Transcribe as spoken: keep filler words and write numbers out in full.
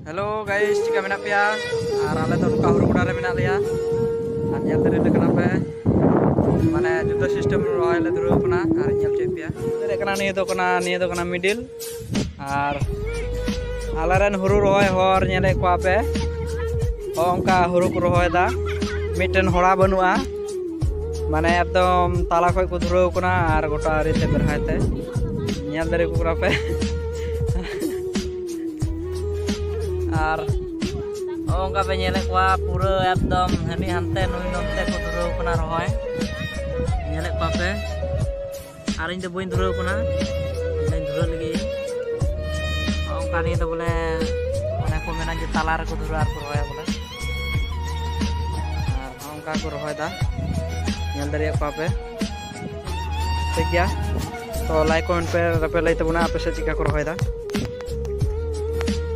Hello guys, ᱪᱮᱫᱠᱟ ᱢᱮᱱᱟᱜ ᱯᱮᱭᱟ? ᱟᱨ ᱟᱞᱮ ᱫᱚ ᱱᱚᱝᱠᱟ ᱦᱩᱲᱩ ᱜᱚᱰᱟ ᱨᱮ ᱢᱮᱱᱟᱜ ᱞᱮᱭᱟ᱾ ᱟᱨ ᱧᱮᱞ ᱫᱟᱲᱮᱭᱟᱜ ᱠᱟᱱᱟ ᱯᱮ, ᱢᱟᱱᱮ ᱡᱩᱛᱟᱹ system ᱨᱚᱦᱚᱭ ᱞᱮ ᱫᱷᱩᱨᱟᱹᱣ ᱠᱟᱱᱟ᱾ ᱟᱨ ᱧᱮᱞ ᱦᱚᱪᱚᱭᱮᱫ ᱯᱮᱭᱟ, ᱫᱟᱲᱮᱭᱟᱜ ᱠᱟᱱᱟ, ᱱᱤᱭᱟᱹ ᱫᱚ ᱠᱟᱱᱟ, ᱱᱤᱭᱟᱹ ᱫᱚ ᱠᱟᱱᱟ middle᱾ ᱟᱨ ᱟᱞᱮᱨᱮᱱ ᱦᱩᱲᱩ ᱨᱚᱦᱚᱭ ᱦᱚᱲ ᱧᱮᱞᱮᱫ ᱠᱚᱣᱟ ᱯᱮ, ᱦᱚᱸ ᱚᱱᱠᱟ ᱦᱩᱲᱩ ᱠᱚ ᱨᱚᱦᱚᱭᱮᱫᱟ, ᱢᱤᱫᱴᱮᱱ ᱦᱚᱲᱟ ᱵᱟᱹᱱᱩᱜᱼᱟ, ᱢᱟᱱᱮ ᱮᱠᱫᱚᱢ ᱛᱟᱞᱟ ᱠᱷᱚᱡ ᱠᱚ ᱫᱷᱩᱨᱟᱹᱣ ᱠᱟᱱᱟ᱾ ᱟᱨ ᱜᱚᱴᱟ ᱟᱹᱨᱤᱛᱮ ᱵᱮᱨᱦᱟᱭ ᱛᱮ ᱧᱮᱞ ᱫᱟᱲᱮ ᱠᱚ ᱠᱟᱱᱟ ᱯᱮ᱾ ᱟᱨ ᱱᱚᱜᱼᱚ ᱱᱚᱝᱠᱟ ᱯᱮ ᱧᱮᱞᱮᱫ ᱠᱚᱣᱟ, ᱯᱩᱨᱟᱹ ᱮᱠᱫᱚᱢ ᱦᱟᱹᱱᱤ ᱦᱟᱱᱛᱮ ᱱᱩᱭ ᱱᱚᱱᱛᱮ ᱠᱚ ᱫᱷᱩᱨᱟᱹᱣ ᱠᱟᱱᱟ ᱨᱚᱦᱚᱭ, ᱧᱮᱞᱮᱫ ᱠᱚᱣᱟ ᱯᱮ᱾ ᱟᱨ ᱤᱧ ᱫᱚ ᱵᱟᱹᱧ ᱫᱷᱩᱨᱟᱹᱣ ᱠᱟᱱᱟ, ᱤᱧ ᱫᱚᱧ ᱫᱷᱩᱨᱟᱹᱜ ᱞᱟᱹᱜᱤᱫ᱾ ᱱᱚᱜᱼᱚ ᱱᱚᱝᱠᱟ ᱱᱤᱭᱟᱹ ᱫᱚ ᱵᱚᱞᱮ, ᱚᱱᱮ ᱠᱚ ᱢᱮᱱᱟ ᱡᱮ ᱛᱟᱞᱟ ᱨᱮᱠᱚ ᱫᱷᱩᱨᱟᱹᱜᱼᱟ ᱟᱨ ᱠᱚ ᱨᱚᱦᱚᱭᱟ ᱵᱚᱞᱮ᱾ ᱟᱨ ᱱᱚᱜᱼᱚ ᱱᱚᱝᱠᱟ ᱠᱚ ᱨᱚᱦᱚᱭᱮᱫᱟ, ᱧᱮᱞ ᱫᱟᱲᱮᱭᱟᱜ ᱠᱚᱣᱟ ᱯᱮ᱾ ᱴᱷᱤᱠ ᱜᱮᱭᱟ, ᱛᱚ like comment ᱯᱮ, ᱟᱯᱮ ᱞᱟᱹᱭ ᱛᱟᱵᱚᱱᱟ ᱟᱯᱮ ᱥᱮᱫ ᱪᱮᱫᱠᱟ ᱠᱚ ᱨᱚᱦᱚᱭᱮᱫᱟ᱾